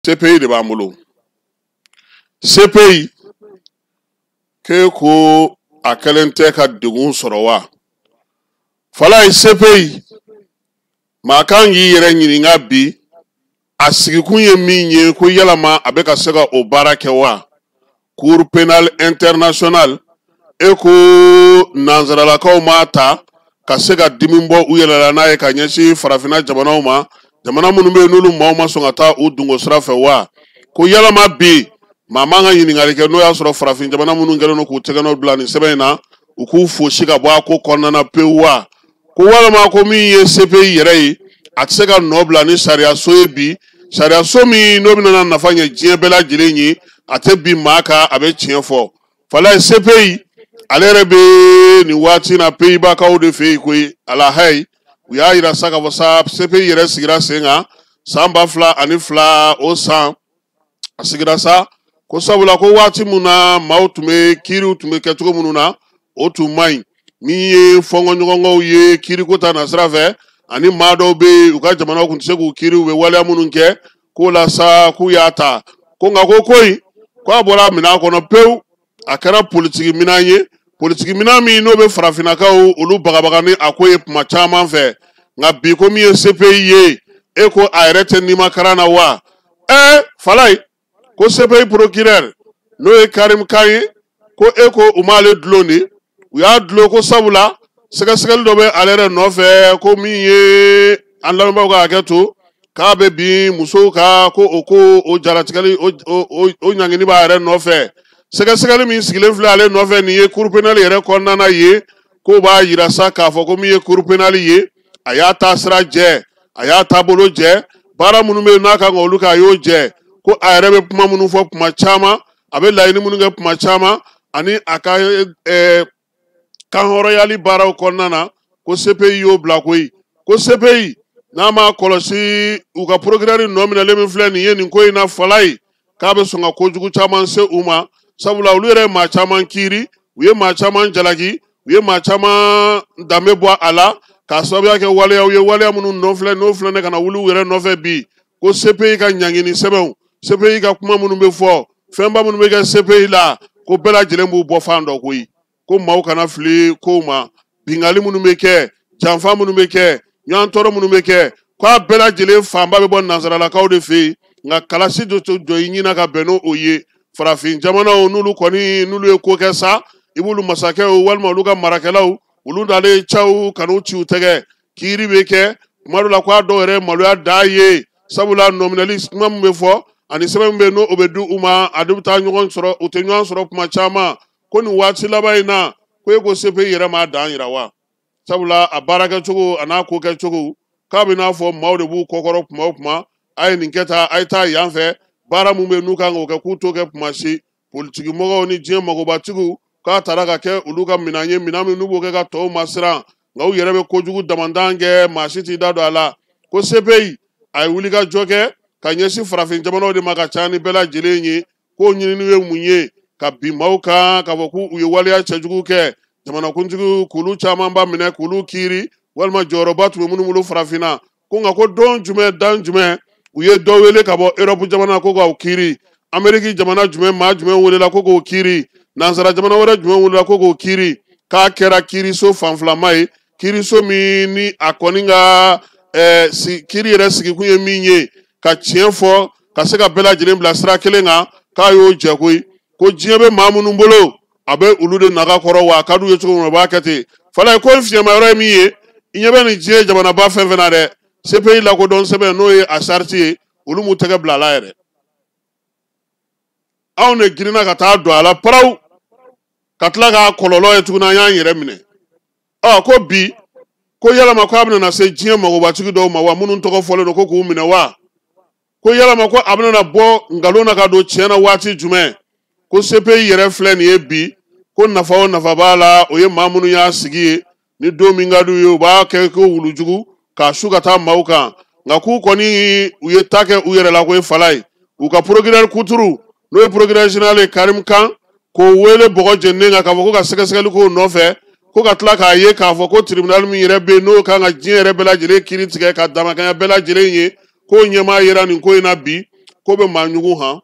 CPI de b'an bolo. CPI k'e ko a kɛlen tɛ ka degun sɔrɔ wa? Falaye, CPI, maa kan k'i yɛrɛ ɲininka bi, a sigikun ye min ye, ko yalama a bɛ ka se ka o baara kɛ wa? Cour pénale internationale, e ko nansaralakaw m'a ta ka se ka dimi bɔ u yɛrɛ la n'a ye ka ɲɛsin farafinna jamanaw ma, jamana minnu bɛ yen n'olu maaw ma sɔn ka taa u dungo sira fɛ wa? Ko yalama bi maa man ka ɲininkali kɛ n'o y'a sɔrɔ farafin jamana minnu kɛlen don k'u tɛgɛnɔ bila nin sɛbɛn in na, u k'u fosi ka bɔ a ko kɔnɔna na pewu wa? Ko walama ko min ye CPI yɛrɛ ye, a tɛ se ka nɔ bila ni sariyaso ye bi, sariyaso min n'o bɛna nafa ɲɛ diɲɛ bɛɛ lajɛlen ye, a tɛ bin maa kan, a bɛ tiɲɛ fɔ. Falaye, CPI ale yɛrɛ bɛ nin waati na Pays-Bas-kaw de fɛ yen koyi. Alahayi, u y'a yira sa k'a fɔ sa CPI yɛrɛ sigira sen kan san 2002. O san a sigira sa ko sabula ko waati min na maaw tun bɛ kiiriw tun bɛ kɛ cogo minnu na, o tun man ɲi. Min ye fɔnkɔɲɔgɔnkɔw ye kiiriko ta nasira fɛ, ani maa dɔw bɛ yen, u ka jamanaw tun tɛ se k'u kiiri, u bɛ waleya minnu kɛ k'o la sa, k'u y'a ta ko nka ko in ko a bɔra minɛn kɔnɔ pewu, a kɛra politiki minɛn ye, politiki minɛn min n'o bɛ farafinnakaw olu bagabaga ni a ko ye kuma caman fɛ. Nka bi, ko min ye CPI ye, e ko a yɛrɛ tɛ nimakaran na wa? Ɛɛ Falaye, ko CPI procureur, n'o ye Karim Khan ye, ko e ko u m'ale dulon de, u y'a dulon ko sabula sɛgɛsɛgɛli dɔ bɛ ale yɛrɛ nɔfɛ, ko min ye an lamɛnbaaw ka hakɛ to, k'a bɛ bin musow kan, ko o ko o jaratigɛli o ɲangini b'a yɛrɛ nɔfɛ. Sɛgɛsɛgɛli min sigilen filɛ ale nɔfɛ nin ye cour pénale yɛrɛ kɔnɔna na ye, k'o b'a yira sa k'a fɔ ko min ye cour pénale ye, a y'a taasira jɛ, a y'a taabolo jɛ, baara minnu bɛ yen n'a kan ka olu kɛ, a y'o jɛ. Ko a yɛrɛ bɛ kuma minnu fɔ kuma caman, a bɛ laɲini minnu kɛ kuma caman, ani a ka kanhɔrɔnyali baaraw kɔnɔna na, ko CPI y'o bila koyi. Ko CPI n'a ma kɔlɔsi, u ka procureur nɔ minɛlen min filɛ nin ye nin ko in na, Falaye, k'a bɛ sɔn ka kojugu caman se u ma, sabula olu yɛrɛ ye maa caman kiiri, u ye maa caman jalaki, u ye maa caman danbe bɔ a la k'a sababuya kɛ waleyaw ye, waleya minnu nɔ filɛ n'o filɛ ne ka na wuli u yɛrɛ nɔfɛ bi. Ko CPI ka ɲangini sɛbɛnw, CPI ka kuma minnu bɛ fɔ, fɛnba minnu bɛ kɛ CPI la, ko bɛɛ lajɛlen b'u bɔ fan dɔ koyi. Ko maaw kana fili kow ma, bingali minnu bɛ kɛ, janfa minnu bɛ kɛ, ɲɔgɔn tɔɔrɔ minnu bɛ kɛ, k'a bɛɛ lajɛlen fanba bɛ bɔ nansaralakaw de fɛ yen. Nka kalasi dɔ jɔ i ɲina ka bɛn n'o ye, farafin jamanaw n'olu kɔni n'olu ye ko kɛ sa, i b'olu masakɛw walima olu ka marakɛlaw, olu nalen caw ka n'u ci u tɛgɛ, kiiri bɛ kɛ kuma dɔ la, k'a dɔw yɛrɛ maloya dan ye, sabula nɔminɛli kuma min bɛ fɔ ani sɛbɛn min bɛ yen n'o bɛ di u ma, a bɛ taa ɲɔgɔn sɔrɔ, u tɛ ɲɔgɔn sɔrɔ kuma caman. Ko nin waati laban in na, ko e ko CPI yɛrɛ m'a dan yira wa? Sabula a baarakɛcogo a n'a ko kɛcogo, k'a bɛ n'a fɔ maaw de b'u kɔkɔrɔ kuma o kuma, a ye nin kɛ tan, a ye taa yan fɛ, baara mun bɛ yen n'u kan k'o kɛ, k'u t'o kɛ kuma si. Politiki mɔgɔw ni diɲɛ magobatigiw, k'a taara ka kɛ olu ka minɛn ye, minɛn min n'u b'o kɛ ka tɔw masiran, nka u yɛrɛ bɛ kojugu damandan kɛ, maa si t'i da don a la. Ko CPI a ye wulikajɔ kɛ ka ɲɛsin farafin jamanaw de ma ka ca ni bɛɛ lajɛlen ye. K'o ɲinini ye mun ye? Ka bin maaw kan k'a fɔ k'u ye waleya cɛjugu kɛ, jamanakuntigiw k'olu camanba minɛ k'olu kiiri, walima jɔyɔrɔba tun bɛ minnu bolo farafinna. Ko nka ko don jumɛn dan jumɛn u ye dɔ wele ka bɔ Europe jamana ko k'aw kiiri? Ameriki jamana jumɛn, maa jumɛn welela ko k'o kiiri? Nansara jamana wɛrɛ jumɛn welela ko k'o kiiri? K'a kɛra kiiriso fanfilama ye, kiiriso min ni a kɔni ka kiiri yɛrɛ sigikun ye min ye ka tiɲɛ fɔ, ka se ka bɛɛ lajɛlen bila sira kelen kan, k'a y'o jɛ koyi. Ko diɲɛ bɛ maa minnu bolo, a bɛ olu de naga kɔrɔ wa, a ka d'u ye cogo min na, u b'a kɛ ten. Falaye, ko in fiɲɛma yɔrɔ ye min ye, i ɲɛ bɛ nin diɲɛ jamanaba fɛn fɛn na dɛ, CPI lakodɔn sɛbɛn, n'o ye a charte ye, olu m'u tɛgɛ bila a la yɛrɛ. Anw de girinna ka taa don a la paraw, ka tila k'a kɔlɔlɔ ye tuguni, an y'an yɛrɛ minɛ. Ɔ ko bi, ko yalama ko a bɛna na se diɲɛ magobatigi dɔw ma wa, minnu tɔgɔ fɔlen don ko k'u minɛ wa? Ko yalama ko a bɛna na bɔ nkalon na ka don tiɲɛ na waati jumɛn? Ko CPI yɛrɛ filɛ nin ye bi, ko nafa o nafa b'a la, o ye maa minnu y'a sigi ye, ni don min ka d'u ye, u b'a kɛ ko wulujugu k'a su ka taa maaw kan. Nka k'u kɔni u ye ta kɛ u yɛrɛ la ko ye Falaye, u ka procureur kuturu, n'o ye procureur général ye Karim Khan, k'o wele bɔgɔ jeninen kan k'a fɔ ko ka sɛgɛsɛgɛli k'o nɔfɛ, ko ka tila k'a ye k'a fɔ ko tribunal min yɛrɛ bɛ yen n'o kan ka diɲɛ yɛrɛ bɛɛ lajɛlen kiiri tigɛ ka damakanya bɛɛ lajɛlen ye, k'o ɲɛmaa yera nin ko in na bi. K'o bɛ maa ɲugun han.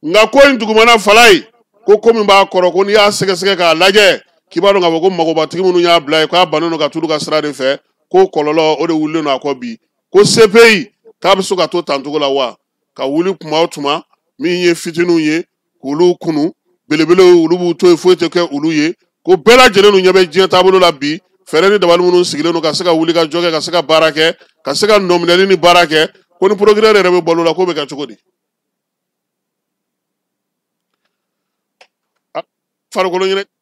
Nka ko in dugumana falayi, ko ko min b'a kɔrɔ, ko n'i y'a sɛgɛsɛgɛ k'a lajɛ, k'i b'a dɔn k'a fɔ ko magobatigi minnu y'a bila yen, k'a bannen don ka t'olu ka sira de fɛ, k'o kɔlɔlɔ o de wulilen don a kɔ bi. Ko CPI k'a bɛ se ka to tancogo la wa, ka wuli tuma o tuma, min ye fitininw ye k'olu kunu, belebelew olu b'u to yen, foyi tɛ kɛ olu ye. Ko bɛɛ lajɛlen dun ɲɛ bɛ diɲɛ taabolo la bi, fɛɛrɛ ni dabali minnu sigilen don ka se ka wuli ka jɔ kɛ, ka se ka baara kɛ, ka se ka nɔminɛli ni baara kɛ, ko ni procureur yɛrɛ bɛ balo la, k'o bɛ kɛ cogo di? Farikolo ɲɛnajɛ.